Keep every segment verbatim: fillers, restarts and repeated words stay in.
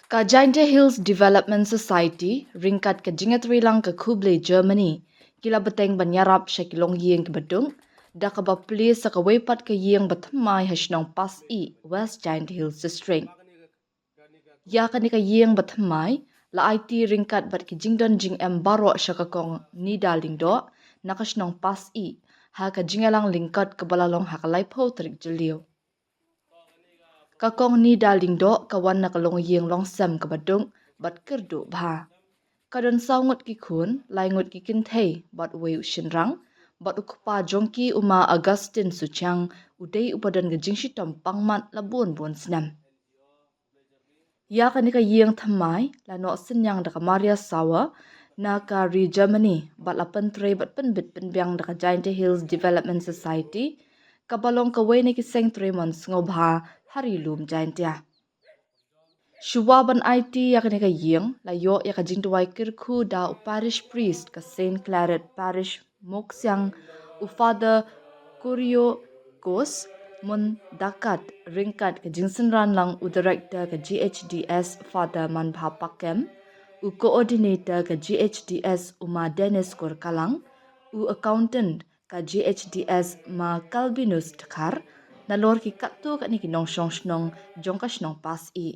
Ka Jaintia Hills Development Society ryngkat ka jingïatreilang ka khublei Germany ki la bteng ban ïarap sha ki longïing kiba dung da kaba plie sa kawei pat ka ïing bathymmai ha shnong Pasyih, West Jaintia Hills District. Ïa kane ka ïing bathymmai la aiti ryngkat bad ki jingdon jingem baroh sha ka kong Nida Lyngdoh na ka shnong Pasyih ha ka jingïalang lyngkot kaba la long ha ka laiphew tarik Jylliew. Ka kong Nida Lyngdoh ka wan na ka longïing longsem kaba dung bad kyrduh bha. Ka don saw ngut ki khun, lai ngut ki kynthei bad uwei u shynrang, bad u kpa jong ki u ma Augustine Suchiang u dei uba don ka jingshitom pangmat la bun bun snem. Ïa kane ka ïing thymmai la noh synñiang da ka Maria Sauer na ka ri Germany bad la pyntrei bad pynbit pynbiang da ka Jaintia Hills Development Society kaba long kawei na ki seng trei mon sngewbha ha ri lum Jaintia. Shuwa ban aiti ïa kane ka ïing la ïoh ïa ka jingduwai kyrkhu da u parish priest ka Saint Claret Parish Moksiang, u Father Kuriakose Mundakat, ryngkat ka jingsynran lang u director ka G H D S Father Manbha Pakem, u coordinator ka G H D S u ma Dennis Kurkalang, u accountant ka G H D S ma Kalbinus Dkhar, nalor ki katto katne ki nongshong shnong jong ka shnong Pasyih.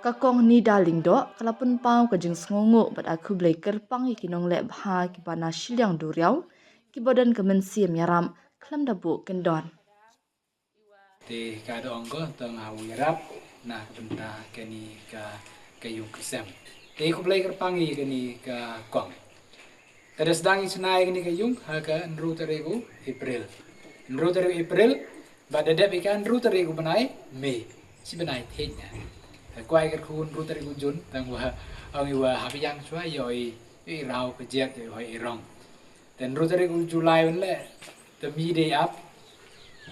Ka kong Nida Lyngdoh ka la pynpaw ka jingsngewnguh bad ai khublei kyrpang ïa ki nongleh bha kiba na shiliang duriaw kiba don ka mynsiem ïarap khlem da buh kyndon. Te ka da ong ko to nga u ïarap na ka bynta kane ka, ka ïung ka sem. Te khublei kyrpang ïa kane ka kong. Ka da sdang ïa shna ïa kane ka ïung ha ka hynriew tarik u April. Hynriew tarik u April, bad da dep ïa ka hynriew tarik u bnai May. Shi bnai thied na. Ka kwai kyrkhu hynriew tarik u June, tang wa ong ïa wa hap ïang shuwa ïa oi, ïa i raw ka jiat ïa oi i rong. Te hynriew tarik u July wan leh, te mi dei ap.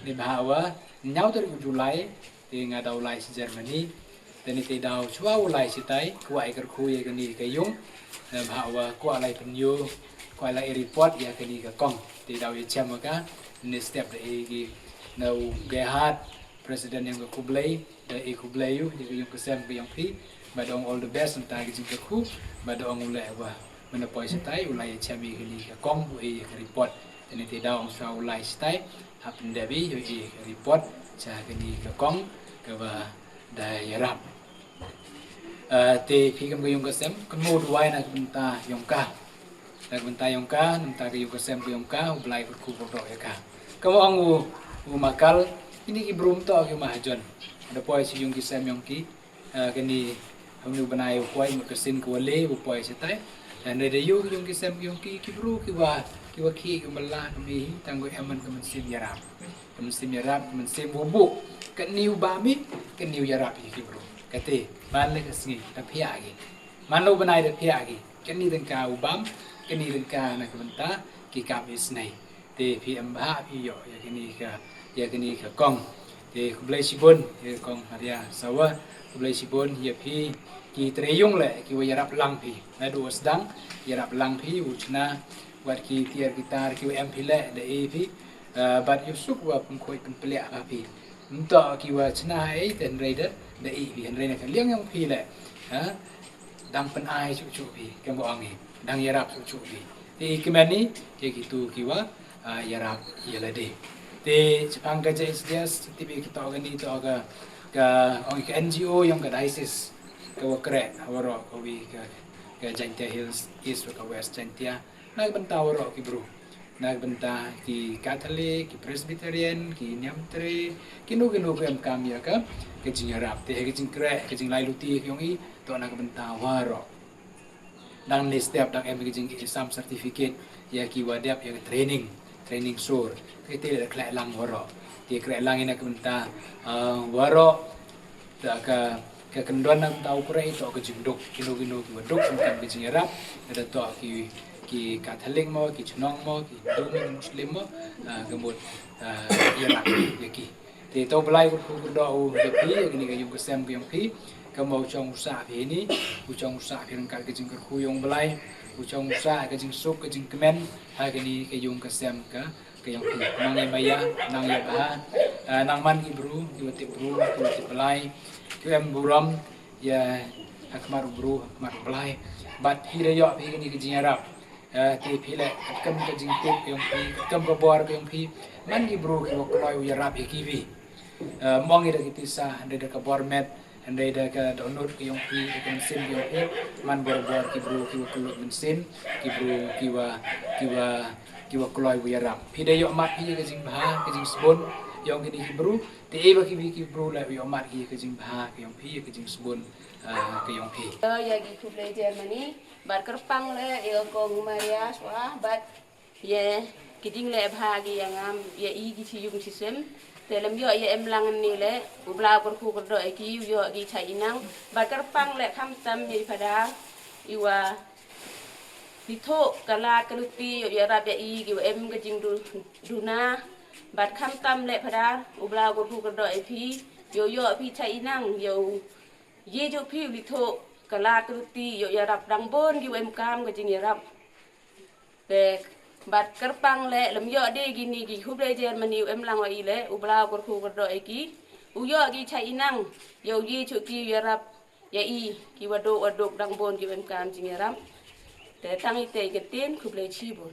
Ni bha wa, hynñiew tarik u July, te nga daw lai sha Germany. Te ni te daw shuwa u lai shitai, kwah ai kyrkhu ïa kane ka ïung. Ni bha wa kwah lai pynïoh, kwah lai report ïa kane ka kong. Te daw ïa chem ka, ni step da ïa ki, na u Gerhard, president ïa ka khublei. Da i khublei ïa ka ïung ka sem ka ïong phi. Bad ong all the best nangta ka jingkyrkhu. Bad ong u leh wa mynta poi shatai u lai chem ïa kane ka kong u i ïa ka report. Te ni te daw ong shuwa u lai shatai. Hap pyndep ïa i ïa ka report sha kane ka kong kaba da ïarap. Ah, te phi kam ka ïung ka sem, kynmaw duwai na ka bynta ïong ka. Na ka bynta ïong ka, na ka bynta ka ïung ka sem ka ïong ka, U Blai kyrkhu kyrdoh ïa ka. Kaba ong u, u Makal, kine ki bru ym toh ki mahajon. Da poi sha ïung ki sem ïong ki, ah, kane, ha une u bnai u poi, mut ka sien ka wale, u poi shatai. Hynrei da ïoh ki ïung ki sem ïong ki, ki bru ki wa, ki wa khie ki wa la ka mih, tang ko em man ka mynsiem ïarap. Ka mynsiem ïarap, ka mynsiem wa buh. Kane u bam i, kane u ïarap ïa ki bru. Kate, man la ka sngi, da phiah ki. Man la u bnai da phiah ki. Kane tyngka u bam, kane tyngka na ka bynta ki kam isynei. Te phi em bha phi ïoh ïa kane ka, ïa kane ka kong. Te khublei shibun ïa ka kong Maria Sawa, khublei shibun ïa phi ki trei ïung leh ki wa ïarap lang phi. Naduh sdang ïarap lang phi u chna wat ki tiar ki tar ki wa em phi leh da i phi. Ah, bad ïoh suk wa pynkhuid pynpylliah bha phi. Ym toh ki wa chna ei te hynrei da, da i phi hynrei na ka liang ïong phi leh. Ha? Dang pynai shuh shuh phi, kaba ong i. Dang ïarap shuh shuh phi. Te i kmen i, te kitu ki wa, ah, ïarap ïa lade. Te shaphang ka J H D S, te phi ki toh kane toh ka, ka, ong i ka N G O ïong ka diocese. Ka wa kreh, ha waroh, ka wi ka, ka Jaintia Hills East, ka West Jaintia. Na ka bynta waroh ki bru. Na ka bynta ki Catholic, ki Presbyterian, ki Niamtre, kino kino ki em kam ïa ka, ka jingïarap. Te ha ka jingkreh, ka jinglai luti ka ïong i, toh na ka bynta waroh. Dang ne step, dang em ka jing exam certificate, ïa ki wa dep, ïa ka training, training sur. Te te da khleh lang waroh. Te khleh lang ïa na ka bynta, ah, waroh, Da ka, ka kyndon na ka bynta u kreh i toh ka jingduk, kino kino ki wa duk, ym kam ka jingïarap, da toh ki, ki Catholic mo, ki chnong mo, ki Hindu mo, ki Muslim mo, ah, ka mut, ah, ïarap ïa ki. Te to Blai kyrkhu kyrdoh u ïa phi, ïa kane ka ïung ka sem ka ïong phi, ka mo u chong u sah phi hini, u chong u sah phi ryngkat ka jingkyrkhu ïong Blai, u chong u sah ka jingsuk ka jingkmen, ha kane ka ïung ka sem ka, ka ïong phi. Nang ïa maya, nang ïa bha, ah, nang man ki bru, ki wa tip bru, ki wa tip Blai, Em burom ïa ha khmat u bru, ha khmat u Blai. Bad phi da ïoh phi kane ka jingïarap. Eh, te phi leh katkum ka jingtip ka jong phi, katkum ka bor ka jong phi. Man ki bru kiwa kloi u ïarap ïa kiwi. Eh, mong ïa da ki pisa, hynrei da ka bor met, hynrei da ka dohnud ka jong phi, da ka mynsiem ka jong phi. Man bor bor ki bru kiwa kyllut mynsiem, ki bru kiwa, kiwa, kiwa kloi u ïarap. Phi da ïoh mad phi ïa ka jingbha, ka jingsbun jong kine ki bru. Te ïa ba kiwi ki bru leh u ïoh mad ki ïa ka jingbha ka jong phi, ïa ka jingsbun, ah, ka jong phi. Ïa ki khublei jer mane, bad kyrpang leh ïa kong Maria Swa, bad ïa ki jingleh bha ki ïa ngam, ïa i ki chi yung chi sem. Te lem ïoh ïa em lang ne leh, u Blei u kyrkhu kyrdoh ïa ki, u ïoh ki chai inang, bad kyrpang leh khamtam ïa i Phadar, iwa Li thoh ka lad ka luti ïoh ïarap ïa i kiwa em ka jingduna. Bad khamtam leh Phadar, u Blei u kyrkhu kyrdoh ïa phi, ïoh ïoh phi chai inang, ïoh ïa jong phi u li thoh ka lad ka luti ïoh ïarap dang bun kiwa em kam ka jingïarap. Te bad kyrpang leh lem ïoh de kine ki khublei jer mane u em lang wa i leh, u Blei u kyrkhu kyrdoh ïa ki, u ïoh ki chai inang, ïoh ïa jong ki ïarap ïa i kiwa duk wa duk dang bun kiwa em kam jingïarap. Te tang ite i ktien, khublei chibun.